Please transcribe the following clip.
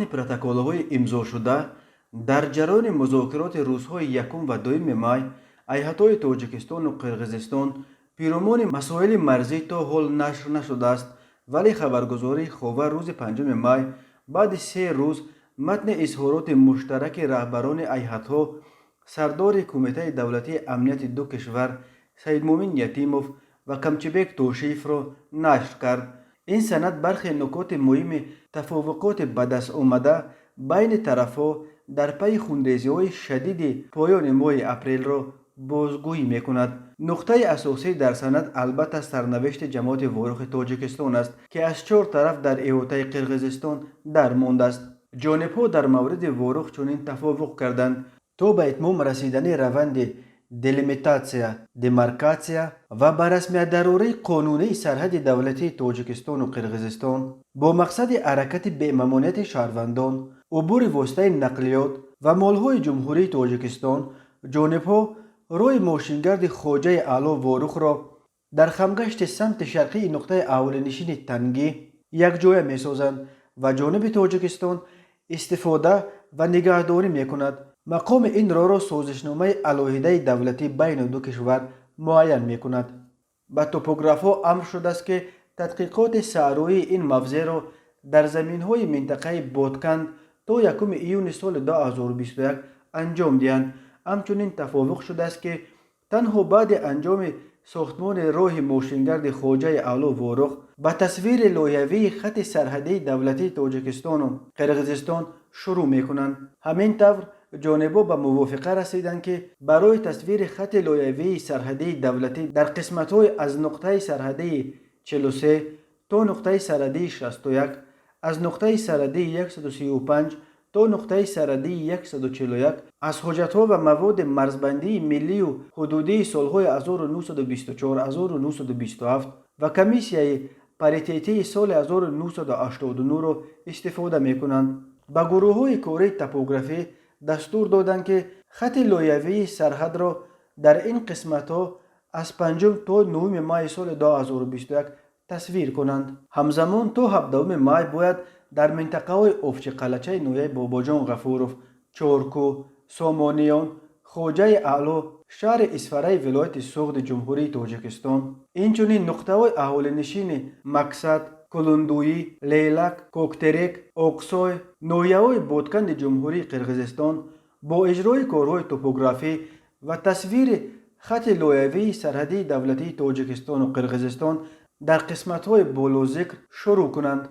Матни протоколҳои имзошуда дар ҷараёни музокироти рӯзҳои якум ва дуюми май ҳайатҳои Тоҷикистону Қирғизистон пиромони масоили марзӣ то ҳол нашр нашудааст, вале хабаргузории Ховар рӯзи 5 май, баъди 3 рӯз, матни изҳороти муштараки раҳбарони ҳайатҳо, сардори Кумитаи давлатии амнияти ду кишвар Саидмуъмин Ятимов ва Камчибек Тошиевро нашр кард. Ин санад бархе нукоти муҳими тафовуқоти ба даст омада байни тарафҳо дар пайи хунрезиҳои шадиди поёни моҳи апрелро бозгӯӣ мекунад. Нуқтаи асосӣ дар санад, албатта, сарнавишти ҷамоати Ворухи Тоҷикистон аст, ки аз чор тараф дар иҳотаи Қирғизистон дар мондааст. Ҷонибҳо дар мавриди Ворух чунин тафовуқ карданд: то ба итмом расидани раванди делимитатсия, демаркатсия ва ба расмиятдарории қонунии сарҳади давлатии Тоҷикистону Қирғизистон бо мақсади ҳаракати бемамониати шаҳрвандон, убури воситаи нақлиёт ва молҳои Ҷумҳурии Тоҷикистон, ҷонибҳо роҳи мошингарди Хоҷаи Аъло Ворухро дар хамгашти самти шарқии нуқтаи аҳолинишини Тангӣ якҷоя месозанд ва ҷониби Тоҷикистон истифода ва нигаҳдорӣ мекунад. Мақоми ин роҳро созишномаи алоҳидаи давлатӣ байни ду кишвар муайян мекунад. Ба топографҳо амр шудааст, ки тадқиқоти саҳроии ин мавзеъро дар заминҳои минтақаи Бодканд то 1 июни соли 2021 анҷом диҳанд. Ҳамчунин тафовуқ шудааст, ки танҳо баъди анҷоми сохтмони роҳи мошингарди Хоҷаи Аъло Ворух ба тасвири лоиҳавии хати сарҳадии давлатии Тоҷикистону Қирғизистон шурӯъ мекунанд. Ҳамин тавр, ҷонибҳо ба мувофиқа расиданд, ки барои тасвири хати лоиҳавии сарҳадии давлатӣ дар қисматҳои аз нуқтаи сарҳадии 43 то нуқтаи сарҳадии 61, аз нуқтаи сарҳадии 135 то нуқтаи сарҳадии 141 аз ҳуҷҷатҳо ва маводи марзбандии миллию ҳудудии солҳои 1924-1927 ва комиссияи паритетии соли 1989-ро истифода мекунанд. Ба гурӯҳҳои кории топографӣ дастур доданд, ки хати лоиҳавии сарҳадро дар ин қисматҳо аз 5 то 9 майи соли 2021 тасвир кунанд. Ҳамзамон, то 17 май бояд дар минтақаҳои Овчиқалъачаи ноҳияи Бобоҷон Ғафуров, Чоркӯҳ, Сомониён, Хоҷаи Аъло, шаҳри Исфараи вилояти Суғди Ҷумҳурии Тоҷикистон, инчунин нуқтаҳои аҳолинишини Максад, Кулундуӣ, Лейлак, Коктерек, Оқсой, ноҳияҳои Бодканди Ҷумҳурии Қирғизистон бо иҷрои корҳои топографӣ ва тасвири хати лоиҳавии сарҳадии давлатии Тоҷикистону Қирғизистон дар қисматҳои болозикр шурӯъ кунанд.